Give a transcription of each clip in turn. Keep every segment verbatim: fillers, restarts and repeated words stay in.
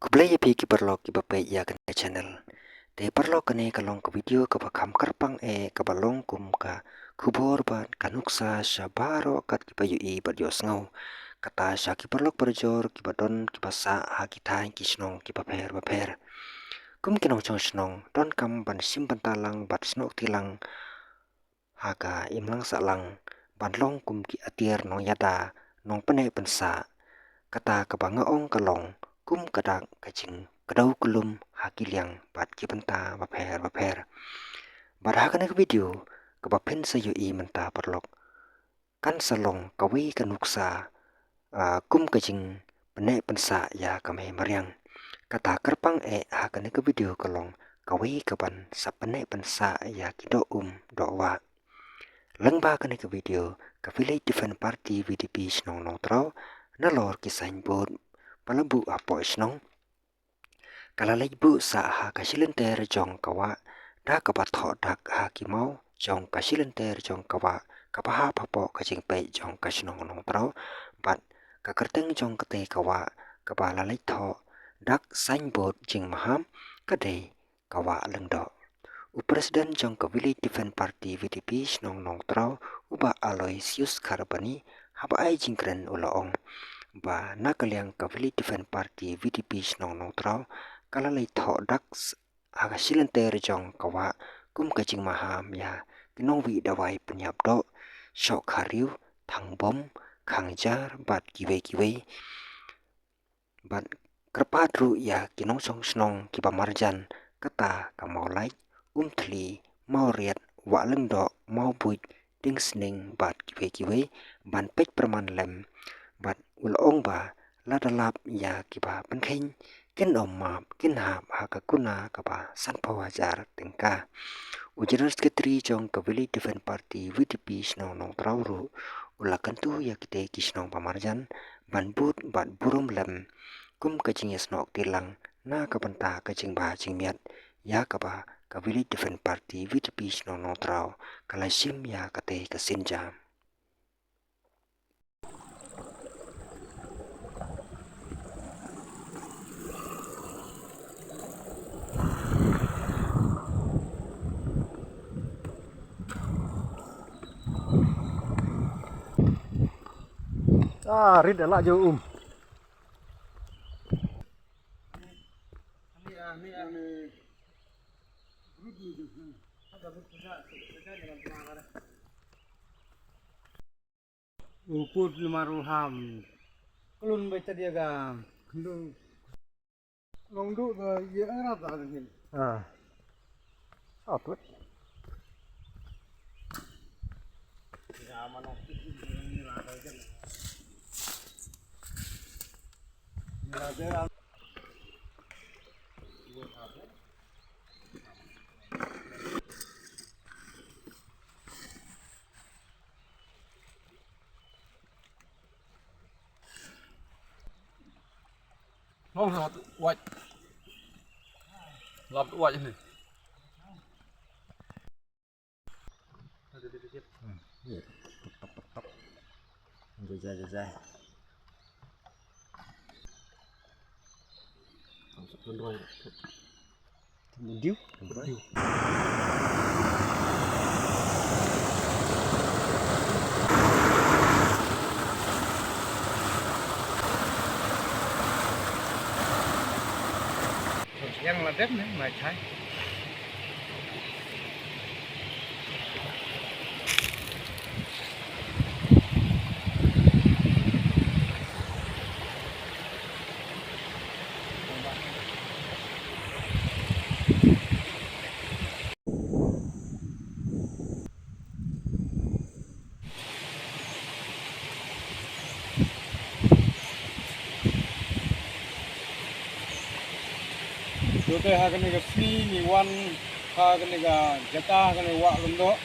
Khublei ïa phi ki paralok kiba peit ïa kane ka channel. Te paralok, kane ka long ka video kaba kham kyrpang eh, kaba long kum ka khubor bad ka nuksa sha baroh kat kiba ïohi bad ïohsngew. Kata sha ki paralok parajor kiba don kiba sah ha ki thaiñ ki shnong kiba pher bapher. Kum ki nongshong shnong, donkam ban shim bynta lang bad snoh kti lang ha ka imlang sahlang, ban long kum ki atiar nongïada, nongpynneh pynsah. Kata kaba nga ong ka long kum ka dak ka jingkdew kyllum ha ki liang bad ki bynta bapher bapher. Bad ha kane ka video kaba phin sa ïohi mynta paralok, kan sa long kawei ka nuksa, ah, kum ka jingpynneh pynsah ïa ka mei mariang. Kata kyrpang eh ha kane ka video ka long kawei kaban sa pynneh pynsah ïa ki doh um doh wah. Lyngba kane ka video, ka Village Defence Party V D P shnong Nongtraw, nalor ki signboard ba la buh hapoh shnong, ka la leit buh sah ha ka shilynter jong ka wah, da kaba thoh dak ha ki maw jong ka shilynter jong ka wah, kaba hap hapoh ka jingpeit jong ka shnong Nongtraw, bad ka kyrteng jong katei ka wah, kaba la leit thoh dak signboard jingmaham, ka dei ka Wah Lyngdoh. U President jong ka Village Defence Party V D P shnong Nongtraw, u Bah Aloysius Kharbani, haba ai jingkren u la ong ba na ka liang ka Village Defence Party V D P shnong Nongtraw, ka la leit thoh dak s-, ha ka shilynter jong ka wah, kum ka jingmaham ïa ki nongwih dawai pynïap doh, shoh kha riew, thang bom, khang jar, bad kiwei kiwei. Bad kyrpad ruh ïa ki nongshong shnong kiba marjan, kata ka Mawlait, Umthli, Mawriat, Wah Lyngdoh, Mawbuit, Dingsning, bad kiwei kiwei, ban peit pyrman lem. Bad u la ong ba lada lap ïa kiba pynkheiñ, kin ym map, kin hap ha ka kuna kaba sanphew hajar tyngka. U General Secretary jong ka Village Defence Party V D P shnong Nongtraw ruh u la kyntu ïa kitei ki shnong ba marjan ban bud bad burom lem, kum ka jingïasnoh kti lang na ka bynta ka jingbha jingmiat ïa kaba ka Village Defence Party V D P shnong Nongtraw ka la shim ïa katei ka sienjam. Ah, rit dah lah jauh, um. Uput lima ruham. Kelun baca dia ga. Kelun. Long du ga ye arab da hin. Ah. Atut. Long long wat. Lap wat ni. Jajai, jajai. Diu. Yang la dep ne, mai chai. Tote ha kane ka sngi ngi wan ha kane ka jaka ha kane Wah Lyngdoh.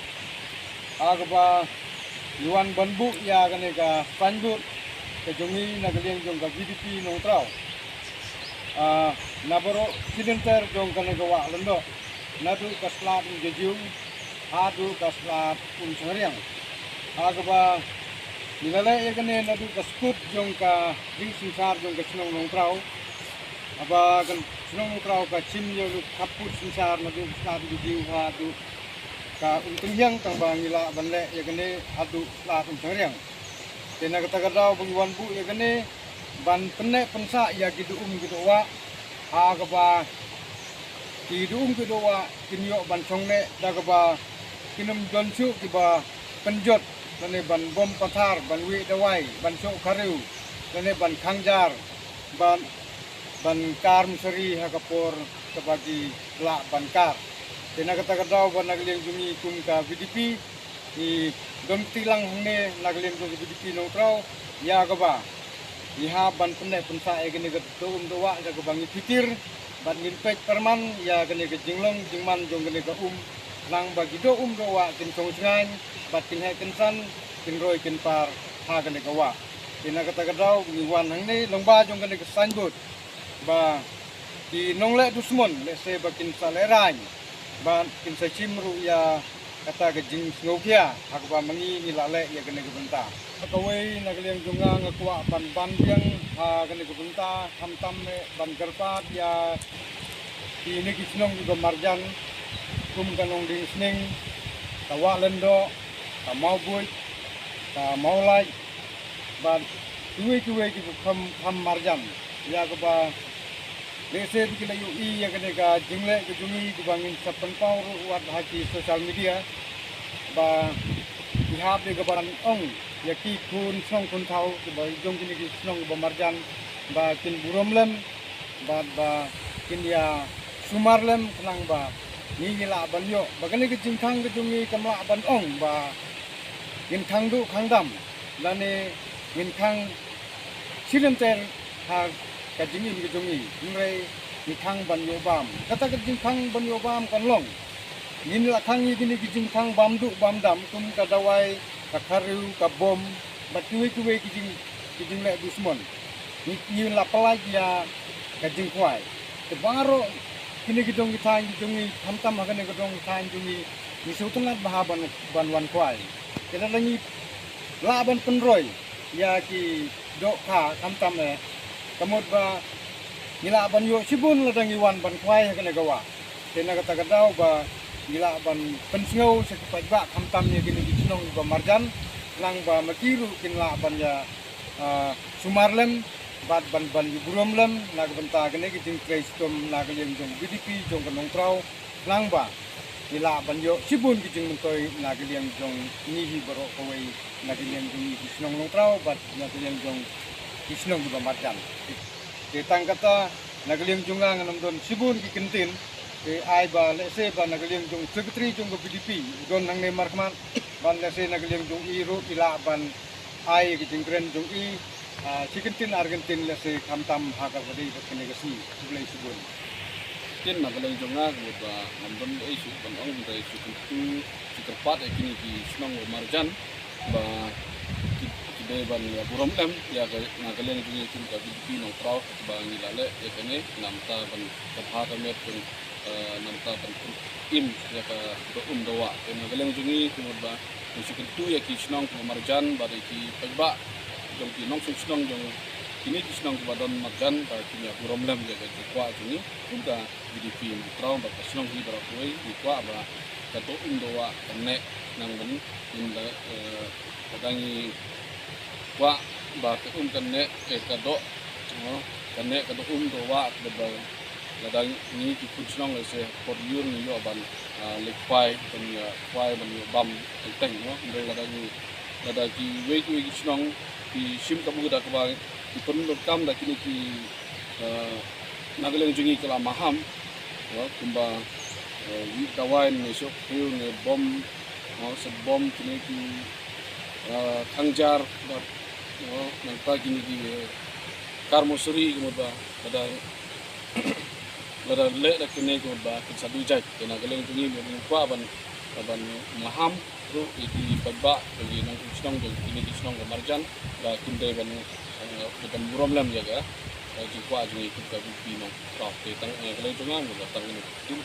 Ha kaba ngi wan ban buh ïa kane ka signboard ka jong ngi na ka liang jong ka V D P Nongtraw. Ah, na baroh shilynter jong kane ka Wah Lyngdoh. Naduh ka slap Umjajiu haduh ka slap Umshangriang. Ha kaba ngi la leh ïa kane naduh ka skud jong ka jingsynshar jong ka shnong Nongtraw. Haba ka shnong Nongtraw ka shim ïa u khappud synshar naduh Slat Bidiu haduh ka Umtynghiang, tang ba ngi lah ban leh ïa kane haduh Slat Umshangriang. Te na kata ka daw ba ngi wan buh ïa kane ban pynneh pynsah ïa ki dohum ki dohwah, ha kaba ki dohum ki dohwah kin ïoh ban shong neh da kaba kin ym don shuh kiba pynjot, lane ban bom pathar, ban wieh dawai, ban shoh kharew, lane ban khang jar, ban, ban kar msari ha ka por kaba ki lah ban kar. Te na kata ka daw ba na ka liang jong ngi kum ka V D P, ngi don kti lang hangne na ka liang jong ka V D P Nongtraw ïa kaba ngi hap ban pynneh pynsah ïa kane ka dohum dohwah da kaba ngi pyrthei bad ngin peit pyrman ïa kane ka jinglong jingman jong kane ka um, khnang ba ki dohum dohwah kin shong shngaiñ bad kin heh kin san, kin roi kin par ha kane ka wah. Te na kata ka daw ngi wan hangne lyngba jong kane ka signboard ba ki nongleh dusmon lehse ba kin sa lehraiñ bad kin sa shim ruh ïa kata ka jingsngewkhia ha kaba ma ngi ngi la leh ïa kane ka bynta. Ha kawei na ka liang jong nga nga kwah ban ban biang ha kane ka bynta, khamtam eh ban kyrpad ïa kine ki shnong kiba marjan kum ka Nongdingsning, ka Wahlyngdoh, ka Mawbuit, ka Mawlait, bad kiwei kiwei kiba kham, kham marjan, ïa kaba lehse ba ki la ïohi ïa kane ka jingleh ka jong ngi kaba ngin sa pynpaw ruh wat ha ki social media, ba ki hap ïa kaba ong ïa ki khun shnong khun thaw kiba jong kine ki shnong kiba marjan ba kin burom lem bad ba kin ïa sumar lem, khnang ba ngi ngi lah ban ïoh ba kane ka jingkhang ka jong ngi kam lah ban ong ba ngin khang duh khang dam lane ngin khang shilynter ha ka jingim ka jong ngi, hynrei ngi khang ban ïoh bam. Kata ka jingkhang ban ïoh bam kan long, ngin la khang ïa kine ki jingkhang bam duh bam dam kum ka dawai, ka kharew, ka bom bad kiwei kiwei ki jing, ki jingleh dusmon. Ngi, ngi la pyllait ïa ka jingkhwai. Te baroh kine ki dong ki thaiñ ki jong ngi, khamtam ha kane ka dong ki thaiñ jong ngi, ngi sngewtynnat bha ban, ban wan khwai. Te lada ngi lah ban pynroi ïa ki dohkha khamtam eh, ka mut ba ngi lah ban ïoh shibun lada ngi wan ban khwai ha kane ka wah. Te na kata ka daw ba ngi lah ban pynsngew sha ki paidbah khamtam ïa kine ki shnong kiba marjan, khnang ba ma ki ruh kin lah ban ïa, ah, sumar lem bad ban, ban ïa burom lem na ka bynta kane ka jingtrei shitom na ka liang jong VDP jong ka Nongtraw, khnang ba ngi lah ban ïoh shibun ki jingmyntoi na ka liang jong ngi hi baroh kawei, na ka liang jong ngi ki shnong Nongtraw bad na ka liang jong ki shnong kiba marjan. Te tang kata, na ka liang jong nga ngan ym don shibun ki kyntien. Te ai ba lehse ba na ka liang jong secretary jong ka VDP u don hangne markhmat, bad lehse na ka liang jong i ruh i lah ban ai ka jingkren jong i, ah, shi kyntien ar kyntien lehse khamtam ha kaba dei bad kane ka sngi. Khublei shibun. Kin na ka liang jong nga ka mut ba ngam don ei shuh ban ong, hynrei shu kyntu shu kyrpad ïa kine ki shnong ba marjan ba ki, ki dei ban ïa burom lem ïa ka, na ka liang jong ngi kum ka VDP Nongtraw ba ngi la leh ïa kane namar ban, ka bha ka met jong, eh, namar ban im ïa ka dohum dohwah. Te na ka liang jong ngi ka mut ba ngi shu kyntu ïa ki shnong kiba marjan bad ïa ki paidbah jong ki nongshong shnong jong kine ki shnong kiba don marjan ba kin ïa burom lem ïa ka jingkwah jong ngi kum ka VDP Nongtraw bad ka shnong hi baroh kawei. Ngi kwah ba ka dohum dohwah kan neh, khnang ban, ban da, eh, ka dang ngi kwah ba ka um kan neh, eh, ka doh, no, kan neh ka dohum dohwah, ka ba lada ngi ki khun shnong lehse por lyiur ngi ïoh ban, ah, leit khwai, ban ïa khwai, ban ïoh bam teng teng, no. Hynrei lada ngi, lada kiwei kiwei ki shnong ki shim kabu da kaba ki pyndonkam da kine ki, eh, na ka liang jong ngi ki la maham, no, kumba, eh, wieh dawai ne shoh kharew ne bom, no, sep bom kine ki, eh, khang jar bad, no, nangta kine ki, eh, kar mosari ka mut ba lada lada leh da kine ka mut ba kin sa duh jait. Te na ka liang jong ngi ngi kwah ban, ban maham ruh ïa ki paidbah, ïa ki nongshong shnong jong kine ki shnong ba marjan ba kin dei ban, eh, ban burom lem ïa ka, eh, jingkwah jong ngi kum ka VDP Nongtraw. Te tang, eh, ka liang jong nga ngi ba tang kine.